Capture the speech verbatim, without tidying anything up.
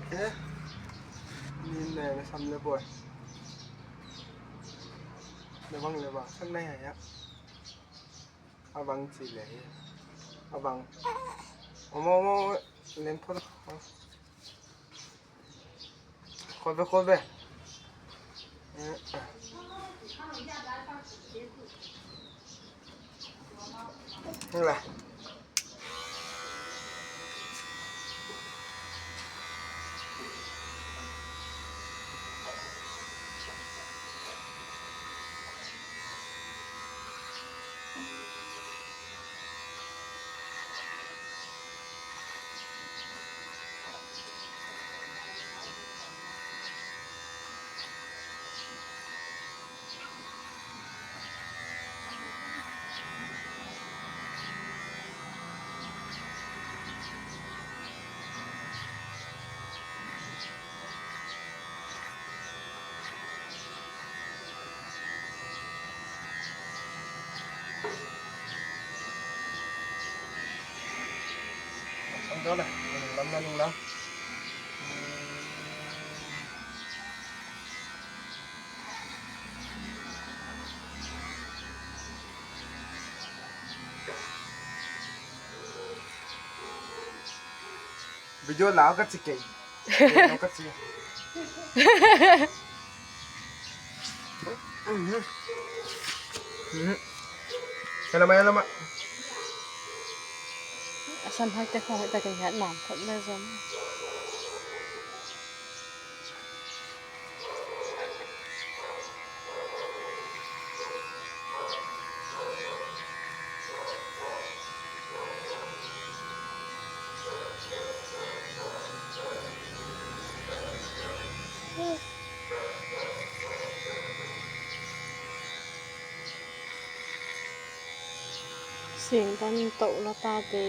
Eh? Nin ne na sam le boy. Na bang le bang, sang na ya ya. A bang chi le hi. A bang. Omo, omo, omo. Len thol. Khol ve, khol ve. Eh, eh. Hula. Ang daw na, lam na ning lam. Video la ka chi kei. Video ka chi. Mhm. Mhm. Hello, ma, hello, ma. Assam hai te khong hai ta kei hat nam khot le zom. Sing tan tou la ta te.